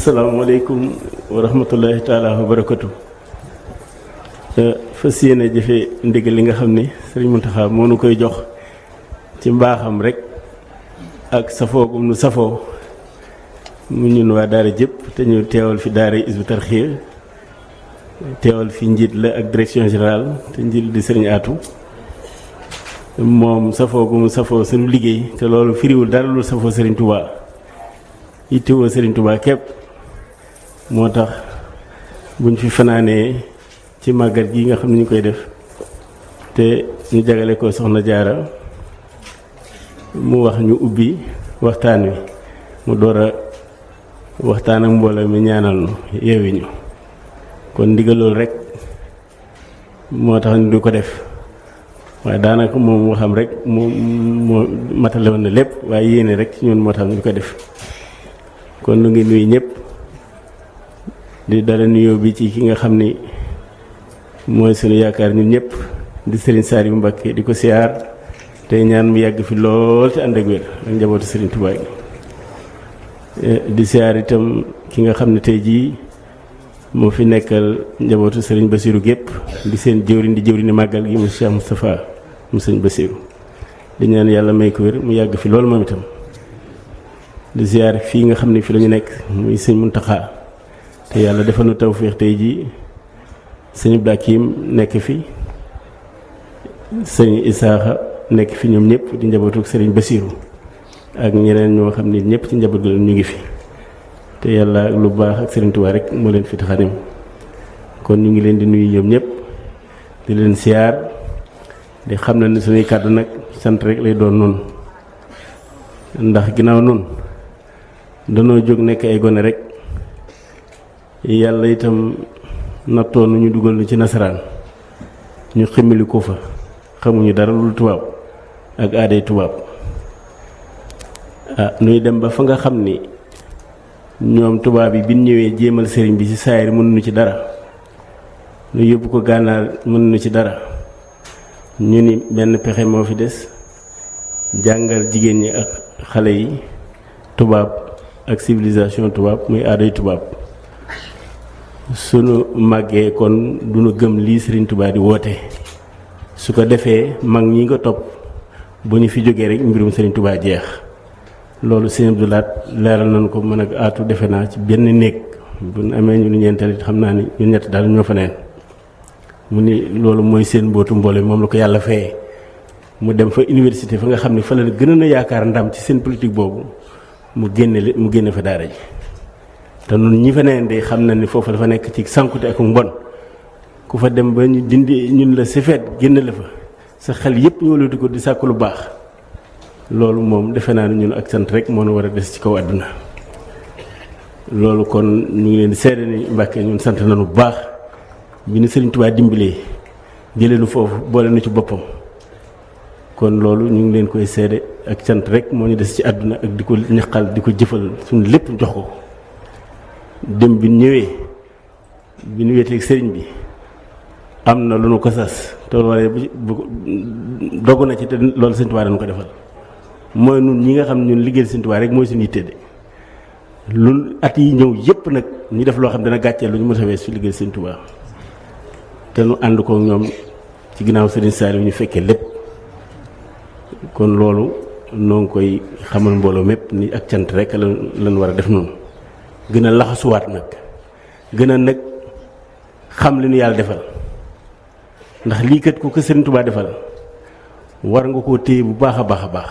asalaamaaleykum wa rahmatullahi taala wa barakatu. fas yéene jëfe ndigal li nga xam ni Sëriñ Muntaxa moo nu koy jox ci mbaaxam rek ak safoo gum nu safoo mu ñun waa daara jëpp te ñu teewal fi daara Hizbut Tarqiyyah teewal fi njiit la ak direction générale te njiit di Sëriñ Aatu moom safoo gum safoo suñu liggéey te loolu firiwul dara lu safoo Sëriñ Tuubaa yittewoo Sëriñ Tuubaa képp moo tax buñ fi fanaanee ci màggal gi nga xam ne ñu koy def te ñu jagale ko soxna Jaara mu wax ñu ubbi waxtaan wi mu door a waxtaan ak mbooloo mi ñaanal nu yeewi ñu kon ndigal loolu rek moo tax ñu du ko def waaye daanaka moom waxam rek moo matale woon na lépp waaye yéene rek ci ñun moo tax ñu ko def kon nu ngi nuyu ñëpp di dala nuyoo bi ci ki nga xam ni mooy sunu yaakaar ñun ñëpp di Serigne Saliou Mbacké di ko siyaar tey ñaan mu yàgg fi lool te ànd ak wér ak njabootu Serigne Touba gi di siyaar itam ki nga xam ne tey jii moo fi nekkal njabootu Serigne Bassirou gépp di seen jëwriñ di jëwriñu màggal gi mu Cheikh Moustapha mu Serigne Bassirou di ñaan yàlla may ko wér mu yàgg fi lool moom itam di siyaar fii nga xam ne fi la ñu nekk muy Sëñ Muntaxa te yàlla defal nu tawféex tey jii sëñ Abdou Hakim nekk fi sëñ Isaaxa nekk fi ñoom ñëpp di njabootu Serigne Bassirou ak ñeneen ñoo xam ne ñëpp ci njaboot gi ñu ngi fi te yàlla ak lu baax ak Serigne Touba rek moo leen fi tax a dem kon ñu ngi leen di nuyu ñoom ñëpp di leen siyaar di xam na ne suñuy kàddu nag sant rek lay doon noonu ndax ginnaaw noonu danoo jóg nekk ay gone rek yàlla itam nattoon ñu dugal nu ci nasaraan ñu ximili ko fa xamuñu dara lu tubaab ak aaday tubaab nuy dem ba fa nga xam ni ñoom tubaab yi bi ñu ñëwee jéemal sëriñ bi ci saayir mënuñu ci dara ñu yóbbu ko gànnaar mënuñu ci dara ñu ni benn pexe moo fi des jàngal jigéen ñi ak xale yi tubaab ak civilisation tubaab muy aaday tubaab sunu màggee kon duñu gëm lii Serigne Touba di woote su ko defee mag ñi nga topp bu ñu fi jógee rek mbirum Serigne Touba jeex loolu Sëñ Abdou Lahat leeral nañu ko mën ak aatu defe naa ci benn néeg bu ñu amee ñu ñeenteel xam naa ni ñu ñett daal ñoo fa neen mu ni loolu mooy seen mbootu mboole moom la ko yàlla fayee mu dem fa université fa nga xam ne fa la gën a yaakaar ndam ci seen politique boobu mu génne fa daara ji te noonu ñi fa neen de xam na ni foofu dafa nekk ci sankute ak mbon ku fa dem ba ñu dindi ñun la si feet génn la fa sa xel yépp ñoo di ko di sàkku lu baax loolu moom defe naa ne ñun ak sant rek moo nu war a des ci kaw àdduna loolu kon ñu ngi leen di seede ni Mbàkke ñun sant nañu bu baax bi nu Sëriñ Tuubaa dimbalee jëlee nu foofu boole nu ci boppam kon loolu ñu ngi leen koy seede ak sant rek moo ñu des ci àdduna ak di ko ñaqal di ko jëfal suñu lépp jox ko dem bi ñëwee bi ñu wéeteeg sëriñ bi am na lu nu ko sas te loolu dogu na ci te loolu Sëriñ Tuubaa dañu ko defal mooy nun ñi nga xam ne ñun liggéeyal Sëriñ Tuubaa rek mooy suñu yitte de lu at yi ñëw yépp nag ñu def loo xam dana gàccee lu ñu mos a wees fi liggéeyal Sëriñ Tuubaa te nu ànd ko ñoom ci ginnaaw Sëriñ Saliou ñu fekkee lépp kon loolu noo ngi koy xamal mbooloo mépp ni ak cant rek lan war a def noonu gën a laxasuwaat nag gën a nag xam li nu yàlla defal ndax lii kat ku ko Sëriñ Tuubaa defal war nga koo téye bu baax a baax a baax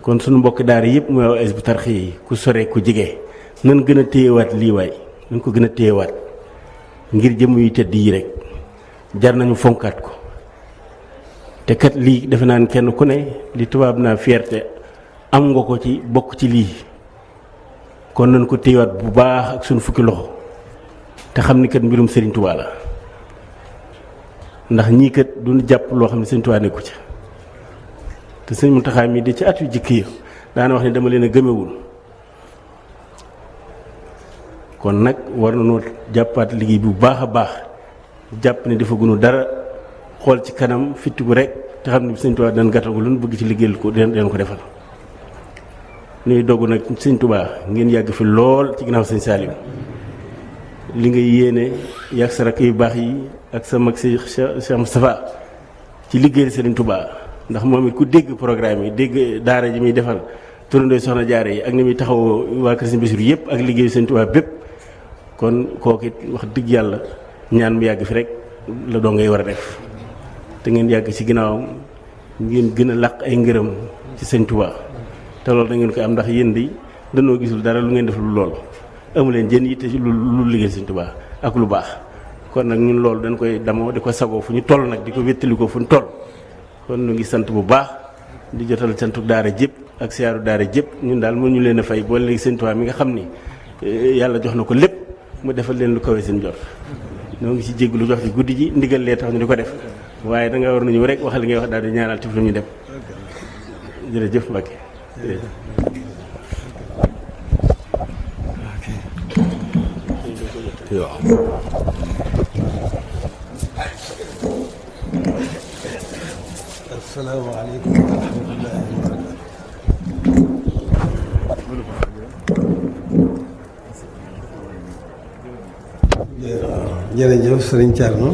kon sunu mbokki daara yëpp mooy waa Hizbut Tarqiyyah yi ku sore ku jege nan gën a téyewaat lii waay nan ko gën a téyewaat ngir jëm yu tëdd yi rek jar nañu fonkaat ko te kat lii defe naa ne kenn ku ne li tubaab naa fierté am nga ko ci bokk ci lii kon nañ ko téyewaat bu baax ak sunu fukki loxo te xam ni kat mbirum Serigne Touba la ndax ñii kat duñu jàpp loo xam ne Serigne Touba nekku ca te Serigne Mountakha mii de ci at yu jëkk yi daana wax ne dama leen a gëmewul kon nag war nañoo jàppaat liggéey bi bu baax a baax jàpp ne dafa gunu dara xool ci kanam fittigu rek te xam ne Serigne Touba dana gàttagu lu nu bëgg ci liggéeyal ko den ko defal nuy dogg nag sëñ Touba ngeen yàgg fi lool ci ginnaaw sëñ Saliou li nga yéene yàgg sa rakk yu baax yi ak sa mag si Cheikh Moustapha ci liggéeyal Serigne Touba ndax moom it ku dégg programme yi dégg daara ji muy defal turandoo soxna jaare yi ak ni muy taxaw waa kër Serigne Bassirou yëpp ak liggéeyu Serigne Touba bépp kon kooku it wax dëgg yàlla ñaan mu yàgg fi rek la doo ngay war a def te ngeen yàgg ci ginnaawam ngeen gën a laq ay ngërëm ci Serigne Touba te loolu da ngeen koy am ndax yéen di danoo gisul dara lu ngeen def lu lool amu leen jën yitte ci lu liggéey Serigne Touba ak lu baax kon nag ñun loolu dañ koy damoo di ko sagoo fu ñu toll nag di ko wéttali ko fu ñu toll kon ñu ngi sant bu baax di jotal santu daara jëpp ak siyaaru daara jëpp ñun daal mënuñu leen a fay boo léegi Serigne Touba mi nga xam ni yàlla jox na ko lépp mu defal leen lu kawe seen jot ñoo ngi ci jégg lu jox ci guddi ji ndigal lee tax ñu di ko def waaye da nga war na ñëw rek wax li ngay wax daal di ñaanal ci fu ñu dem jërëjëf Mbacke jërëjëf. asalaamaaleykum wa rahmatullahi wa barakatuh. jërëjëf Sëriñ Thierno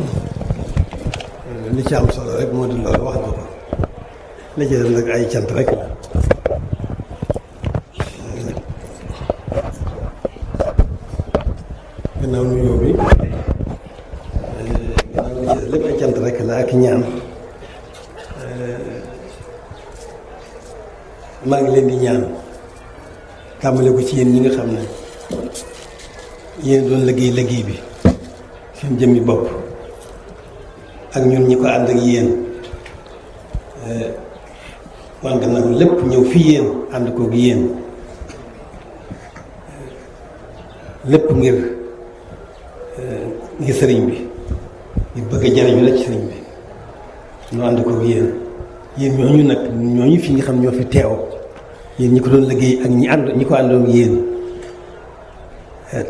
li ci am solo rek moo di loolu wax nga ko li ci def nag ay cant rek la gannaaw nuyoo bi gannaaw li ci def lépp ay cant rek la ak ñaan maa ngi leen di ñaan tàmbale ko ci yéen ñi nga xam ne yéen doon liggéey bi seen jëmmi bopp ak ñun ñi ko ànd ak yéen wan gannaaw lépp ñëw fi yéen ànd koog yéen lépp ngir sëriñ bi ngir bëgg a jariñu la ci sëriñ bi ñu ànd koog yéen ñooñu nag ñooñu fi nga xam ñoo fi teew yéen ñi ko doon liggéey ak ñi ko àndoon yéen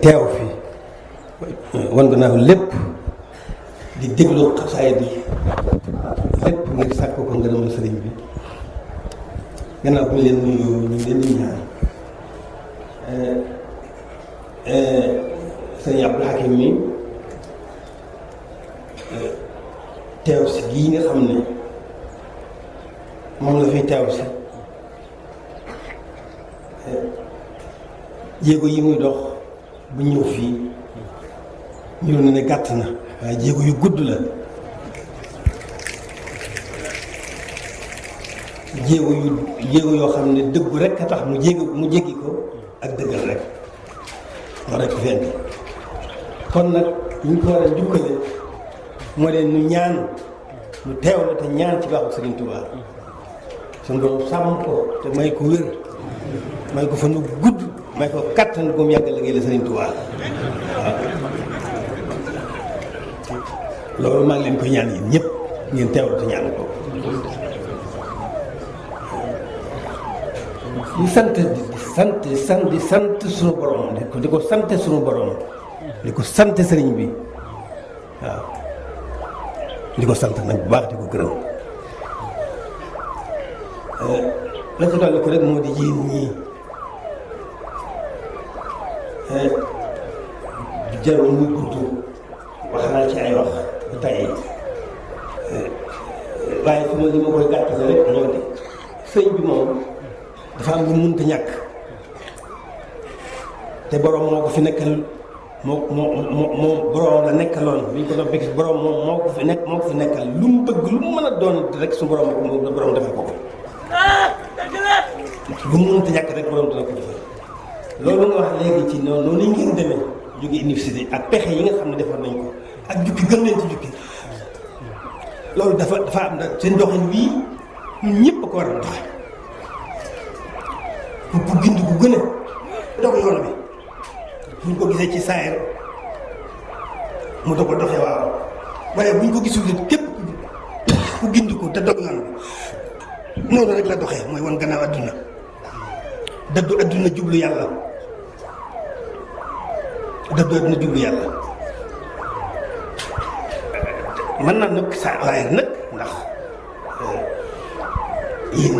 teew fi wan gannaaw lépp di déglu xasaayid bi lépp ngir sàkk ko ngërëmal sëriñ bi gannaaw bu ñu leen nuyoo ñu ngi leen di ñaan sëriñ Abdou Hakim mi teew si gii nga xam ne moom la fiy teew si jéego yi muy dox bu ñëw fii ñu ne gàtt na waaye jéego yu gudd la jéego yoo xam ne dëggu rek a tax mu jéggi ko ak dëggal rek moo rek fenn kon nag ñu ko war a jukkale moo leen nu ñaan nu teew la te ñaan ci baaxu Sëriñ Tuubaa suñu doom sàmm ko te may ko wér may ko fa nu gudd may ko kattan bu mu yàgg liggéey la Sëriñ Tuubaa waaw loolu maa ngi leen koy ñaan yéen ñëpp ngeen teewlu te ñaan ko di sant suñu borom di ko sant suñu borom di ko sant sëriñ bi waaw di ko sant nag bu baax di ko gërëm la ko dolli ko rek moo di yéen ñii jarul muy gudd wax naa ci ay wax bu tey waaye fi ma li ma koy gàttale rek moo di sëñ bi moom dafa am lu mënta ñàkk te borom moo ko fi nekkal moo borom la nekkaloon bi ñu ko doon gis borom moo ko fi nekkal lu mu bëgg lu mu mën a doon rek su borom defal ko ko lu mu mënta ñàkk rek borom dina ko defal loolu nga wax léegi ci noonu ngeen demee jóge université ak pexe yi nga xam ne defoon nañ ko ak jukki gën leen ci jukki loolu dafa am na seen doxin wii ñun ñëpp a ko war a doxe ku gind ku gën a dog yoon bi buñ ko gisee ci saayir mu doog a doxee waaw waaye buñ ko gisul it képp ku gind ko te dog yoon bi noonu rek la doxee mooy wan gannaaw adduna dëddu adduna jublu yàlla mën na nag saa waaye nag ndax yéen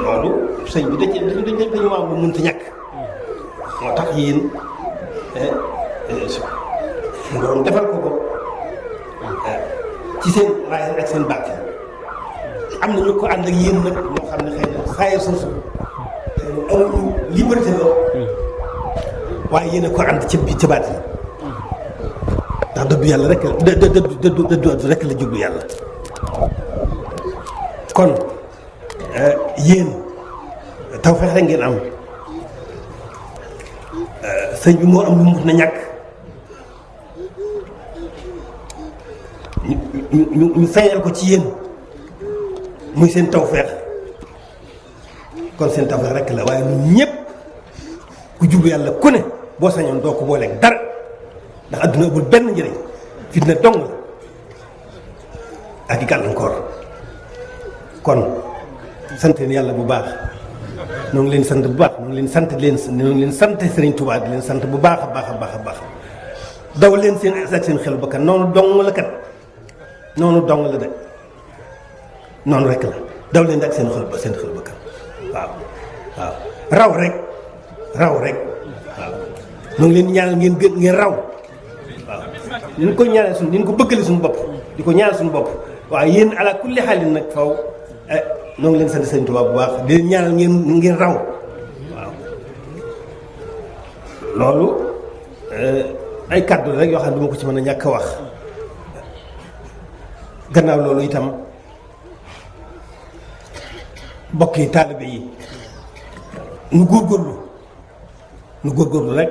loolu sëñ bi dañu am lu mënta ñàkk moo tax yéen borom defal ko ci seen waaye ak seen bàtt am na ñu ko ànd ak yéen nag ñoo xam ne xëy na saa soosu amuñu liberté la waaye yéen a ko ànd ci baat yi ndax dëddu yàlla rek dëddu rek la jublu yàlla kon yéen tawfeex rek ngeen am sëñ bi moo am lu mut na ñàkk ñu feeñal ko ci yéen muy seen tawfeex kon seen tawfeex rek la waaye ñun ñëpp ku jublu yàlla ku ne boo sañoon doo ko booleeg dara ndax adduna ëppul benn njëriñ fitna dong la ak i gàllankoor kon sant leen yàlla bu baax ñoo ngi leen sant bu baax ñoo ngi leen sant Serigne Touba di leen sant bu baax a baax a baax a baax daw leen seen ak seen xel ba kat noonu dong la kat noonu dong la de noonu rek la daw leen ak seen xel ba kat waaw raw rek waaw ñoo ngi leen ñaanal ngeen raw waaw ñu ko ñaanal suñu ñu ko bëggale suñu bopp di ko ñaanal suñu bopp waaw yéen ala kulli xaalin nag faw ñoo ngi leen sant Sëriñ Tuubaa bu baax di leen ñaanal ngeen raw waaw loolu ay kàddu rek yoo xam ne du ma ko ci mën a ñàkk a wax gannaaw loolu itam mbokk yi taalibe yi nu góorgóorlu rek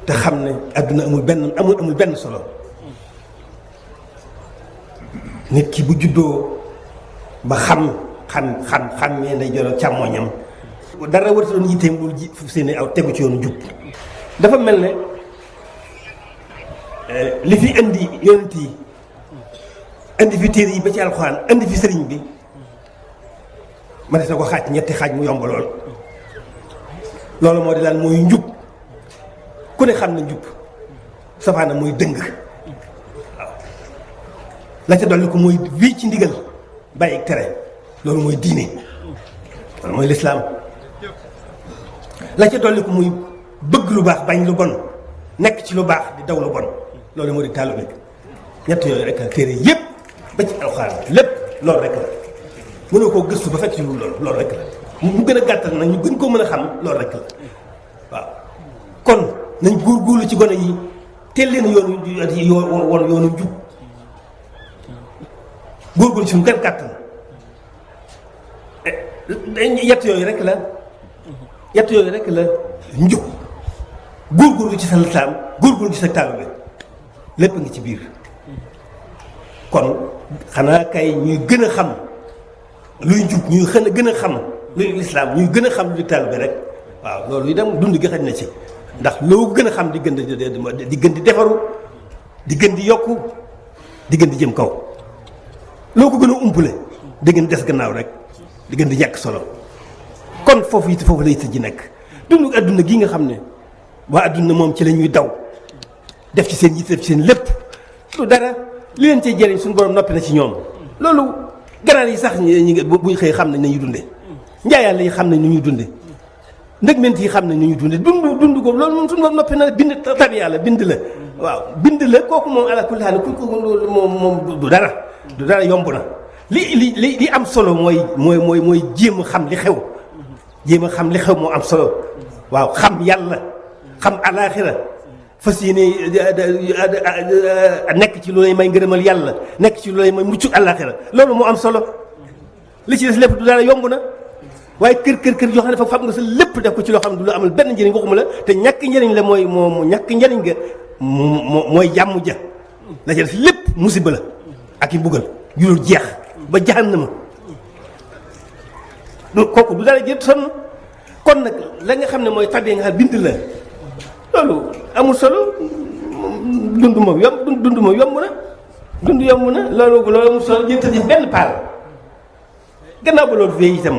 te xam ne àdduna amul benn solo nit ki bu juddoo ba xam ne nday joro càmmooñam dara warta doon yitteem loolu ji fu seeni aw tegu ci yoonu jub dafa mel ne li fi indi yonent yi indi fi téere yi ba ci alxuraan indi fi sëriñ bi ma des na ko xaaj ñetti xaaj mu yomb loolu moo di lan mooy njub ku ne xam na njub safaana mooy dëng waaw la ca dolli ko mooy wii ci ndigal bàyyi tere loolu mooy diine loolu mooy lislaam la ca dolli ko muy bëgg lu baax bañ lu bon nekk ci lu baax di daw lu bon loolu moo di taalibe ñett yooyu rek la téere yépp ba ci alxuraan lépp loolu rek la mënoo koo gëstu ba fekk ci loolu rek la mu gën a gàttal nag ñu gën koo mën a xam loolu rek la waaw kon nañ góorgóorlu ci gone yi teel leen yoonu njub góorgóorlu ci suñu gën kàttan yett yooyu rek la njub góorgóorlu ci sa lislaam góorgóorlu ci sa taalibe lépp ngi ci biir kon xanaa kay ñuy gën a xam luy njub ñuy gën a xam luy lislaam ñuy gën a xam luy taalibe rek waaw loolu itam dund gi xaj na ci ndax loo gën a xam di gën di defaru di gën di yokku di gën di jëm kaw loo ko gën a umpule di gën des gannaaw rek di gën di ñàkk solo kon foofu la it ji nekk dund adduna gi nga xam ne waa adduna moom ci la ñuy daw def ci seen yitte def ci seen lépp lu dara li leen cee jëriñ suñu borom noppi na ci ñoom loolu ganaar yi sax buñ xëy xam nañ nañuy dunde njaayàlla yi xam nañ nu ñuy dunde ndëgment yi xam nañ nu ñuy dunde dund ko loolu moom suñu borom noppi na bind tabi yàlla bind la waaw bind la kooku moom ala kulli haal ku loolu moom du dara yomb na li am solo mooy jéem a xam li xew moo am solo waaw xam yàlla xam alaaxira fas yéene nekk ci lu lay may ngërëmal yàlla nekk ci lu lay may muccu alaaxira loolu moo am solo li ci des lépp du dara yomb na waaye kër yoo xam ne fa fab nga sa lépp def ko ci loo xam ne du la amal benn njëriñ waxuma la te ñàkk njëriñ la mooy ñàkk njëriñ nga mooy jàmm ja la ca des lépp musiba la ak i mbugal yu dul jeex ba jahannama kooku du dara jël sonn kon nag la nga xam ne mooy tabee nga xam bind la loolu amul solo dund moom yomb na loolu amul solo jël tëdd benn paal gannaaw ba loolu fee itam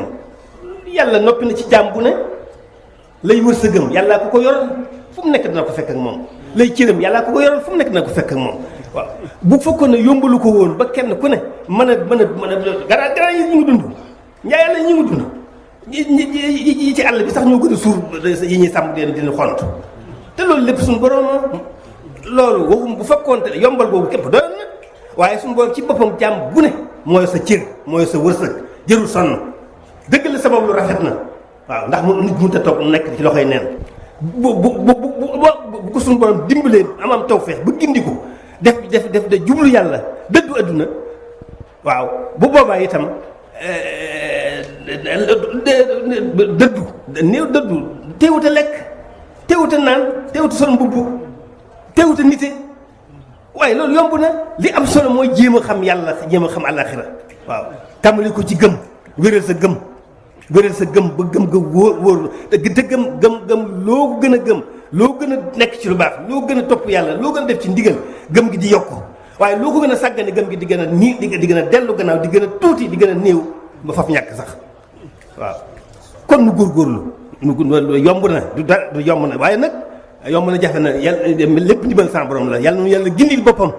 yàlla noppi na ci jaam bu ne lay wër sa gëm yàllaa ko yoral fu mu nekk dina ko fekk ak moom lay cëram yàllaa ko yoral fu mu nekk dina ko fekk ak moom waaw bu fekkoon ne yombalu ko woon ba kenn ku ne mën a gannaaw yi ñu ngi dund njaay yàlla ñu ngi dund yi ci àll bi sax ñoo gën a suur yi ñuy sàmm dina xont te loolu lépp suñu borom loolu waxum bu fekkoon te yombal boobu képp doyoon na waaye suñu borom ci boppam jàmm bu ne mooy sa cër mooy sa wërsëg jërul sonn dëgg la sabab lu rafet na waaw ndax mu nit mënut a toog nekk ci loxoy neen bu ko suñu borom dimbalee am tawfeex ba gindi ko def de jublu yàlla dëddu adduna waaw bu boobaa itam dëddu néew dëddu teewut a lekk teewut a naan teewut a sol mbubb teewut a nite waaye loolu yomb na li am solo mooy jéem a xam yàlla jéem a xam àllaaxira waaw tàmbali ko ci gëm wéral sa gëm ba gëm ga wóor te gëm loo ko gën a gëm loo gën a nekk ci lu baax loo gën a topp yàlla loo gën a def ci ndigal gëm gi di yokk waaye loo ko gën a sàggane gëm gi di gën a nii di gën a dellu gannaaw di gën a tuuti di gën a néew ba faf ñàkk sax waaw kon nu góorgóorlu yomb na du dara du yomb na waaye nag yomb na jafe na yàlla lépp ndimbal sa borom la yàlla nu yàlla gindil boppam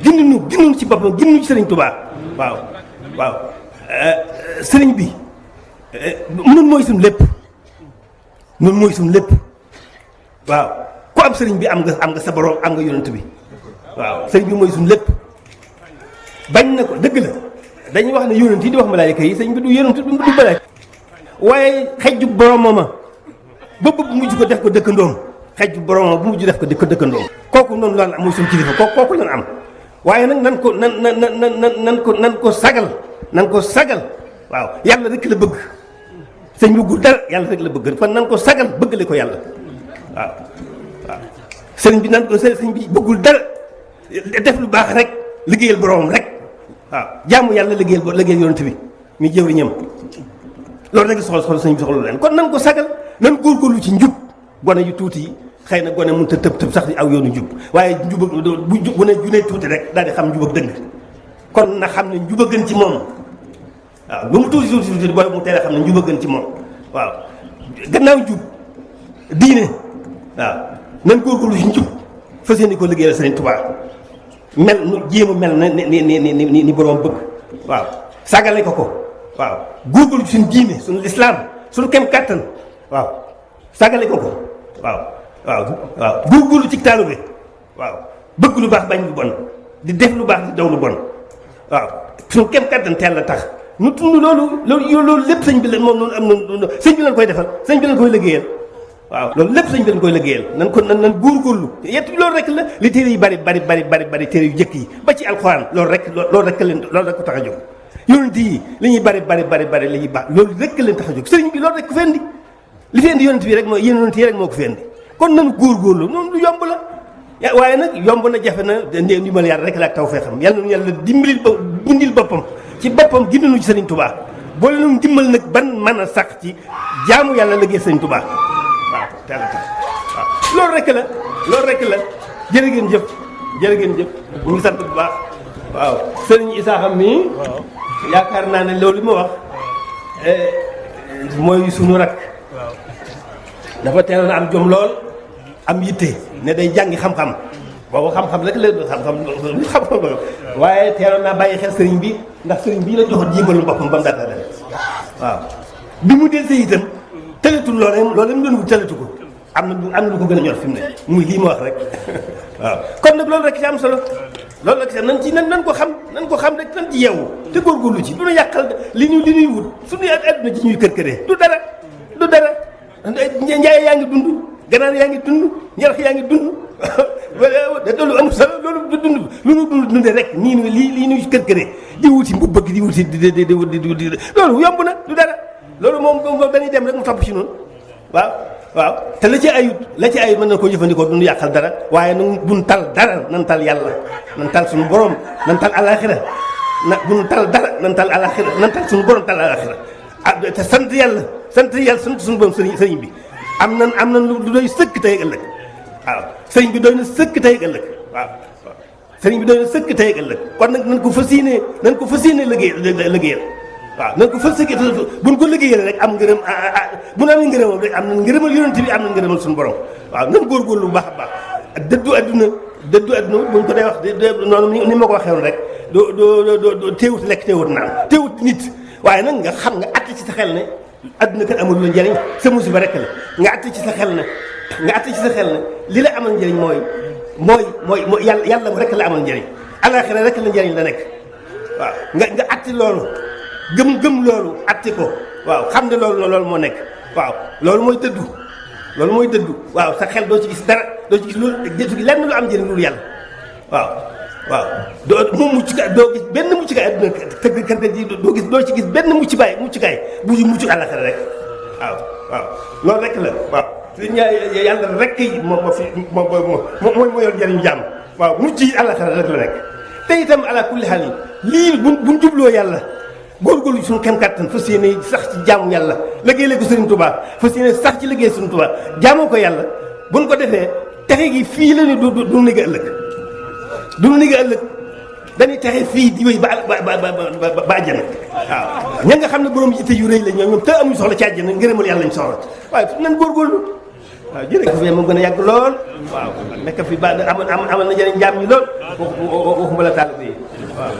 gindinu ci boppam gindinu ci sëriñ Tuubaa waaw sëriñ bi nun mooy suñu lépp waaw ku am sëriñ bi am nga sa borom am nga yonent bi waaw sëriñ bi mooy suñu lépp bañ na ko dëgg la dañuy wax ne yonent yi di wax malaayika yi sëriñ bi du yonent du malaayika waaye xejju boromama ba bëgg mujj ko def ko dëkkandoom xejju boromama bu mujj def ko dëkkandoom kooku noonu lan am mooy suñu kilifa kooku lan am waaye nag nan ko sagal waaw yàlla rek la bëgg sëñ bëggul dara yàlla rek la bëgg kon nan ko sagal bëggale ko yàlla waaw sëriñ bi sëriñ bi bëggul dara def lu baax rek liggéeyal boromam rek waaw jaamu yàlla liggéeyal yonent bi muy jëwriñam loolu rek soxla sëñ bi soxla leen kon nan ko sagal nan góorgóorlu ci njub gone yu tuuti yi xëy na gone mënut a tëb sax di aw yoonu njub waaye njub bu ne junee tuuti rek daal di xam njub ak dëgg kon na xam ne njub a gën ci moom waaw lu mu tuuti booy mu teel a xam ne njub a gën ci moom waaw gannaaw njub diine waaw nan góorgóorlu ci njub fas yéene ko liggéeyal Sëriñ Tuubaa mel nu jéem a mel na ni borom bëgg waaw sagale ko waaw góorgóorlu ci suñu diine suñu lislaam suñu kem kàttan waaw sagale ko waaw góorgóorlu ci taalu bi waaw bëgg lu baax bañ lu bon di def lu baax di daw lu bon waaw suñu kem kàttan teel la tax nu tund loolu lépp sëñ bi la moom noonu am na sëñ bi lañ koy defal sëñ bi lañ koy liggéeyal waaw loolu lépp sëñ bi lañ koy liggéeyal nan góorgóorlu yett loolu rek la li téere yi bari téere yu jëkk yi ba ci alxuraan loolu rek ko tax a jóg yonent yi li ñuy bari li ñuy baax loolu rek leen tax a jóg sëriñ bi loolu rek ko fi indi li fi indi yonent bi rek moo yonent yi rek moo ko fi indi kon nanu góorgóorlu noonu lu yomb la waaye nag yomb na jafe na ndimbal yàlla rek la ak taw fee xam yàlla nu yàlla bindil boppam ci boppam gindinu ci sëriñ Tuubaa boole nu dimbal nag ban mën a sax ci jaamu yàlla liggéey sëriñ Tuubaa waaw teel a tax waaw loolu rek la jërë ngeen jëf ñu ngi sant bu baax waaw sëriñ Issa xam nii yaakaar naa ne loolu li ma wax mooy suñu rak dafa teeloon am jom lool am yitte ne day jàngi xam-xam boobu xam-xam rek la xam-xam waaye teeloon naa bàyyi xel sëriñ bi ndax sëriñ bii la joxoon jébalu boppam ba mu data def waaw bi mu del see itam tëletul loolee mu doon wut tëletu ko am na lu ko gën a ñor fi mu ne muy lii ma wax rek waaw kon nag loolu rek ci am solo loolu rek nan ko xam rek nan ci yeewu te góorgóorlu ci du na yàqal li ñuy wut suñuy àdduna ji ñuy kër-këree du dara njaay yaa ngi dund ganaar yaa ngi dund njarax yaa ngi dund loolu amul solo loolu du dund lu nu dundee rek lii ñuy kër-këree di wuti mbubb bëgg di wuti di loolu yomb na du dara loolu moom dañuy dem rek mu topp ci noonu waaw te la ci ayut mën na ko jëfandikoo duñu yàqal dara waaye nag buñ tal dara nan tal yàlla nan tal suñu borom nan tal alaxira buñ tal dara nan tal alaxira nan tal suñu borom tal alaxira te sant yàlla sant suñu borom sëriñ bi am nan lu doy sëkk tey ëllëg waaw sëriñ bi doy na sëkk tey ëllëg waaw sëriñ bi doy na sëkk tey ëllëg kon nag nan ko fas yéene liggéeyal waaw nan ko fas yéene buñ ko liggéeyal rek am ngërëm bu ñu amee ngërëmam rek am na ngërëmal yonent bi am na ngërëmal suñu borom waaw nan góorgóorlu bu baax a baax dëddu adduna buñ ko day wax noonu ni ma ko waxee woon rek doo teewut lekk teewut naan teewut nit waaye nag nga xam nga att ci sa xel ne adduna kat amul lu njëriñ sa musiba rek la nga àtte ci sa xel na li la amal njëriñ mooy yàlla rek la amal njëriñ alaxira rek la njëriñ la nekk waaw nga àtte loolu gëm loolu àtte ko waaw xam ne loolu moo nekk waaw loolu mooy dëddu waaw sa xel doo ci gis dara doo ci gis lenn lu am njëriñ loolu yàlla waaw doo gis benn muccukaay adduna tëgg kër ji doo ci gis benn muccukaay bu mucc àllaxira rek waaw loolu rek la waaw yàlla rek moo yor njëriñu jàmm waaw mucc yi àllaxira rek la nekk te itam ala kulli xaal yi lii buñ jubloo yàlla góorgóorlu suñu kem kàttan fas yéene sax ci jaamu yàlla liggéey ko Sëriñ Tuubaa fas yéene sax ci liggéey Sëriñ Tuubaa jaamoo ko yàlla buñ ko defee texe gi fii la ni du nigi ëllëg dañuy texe fii di wéy ba àjjana waaw ña nga xam ne borom yitte yu rëy la ñoom te amuñu soxla ci àjjana ngërëmal yàlla lañ soxla waaye nan góorgóorlu waaw jërëjëf moom gën a yàgg lool waaw nekk fi ba amal na jëriñ njaam ñi lool waxuma la taal bi waaw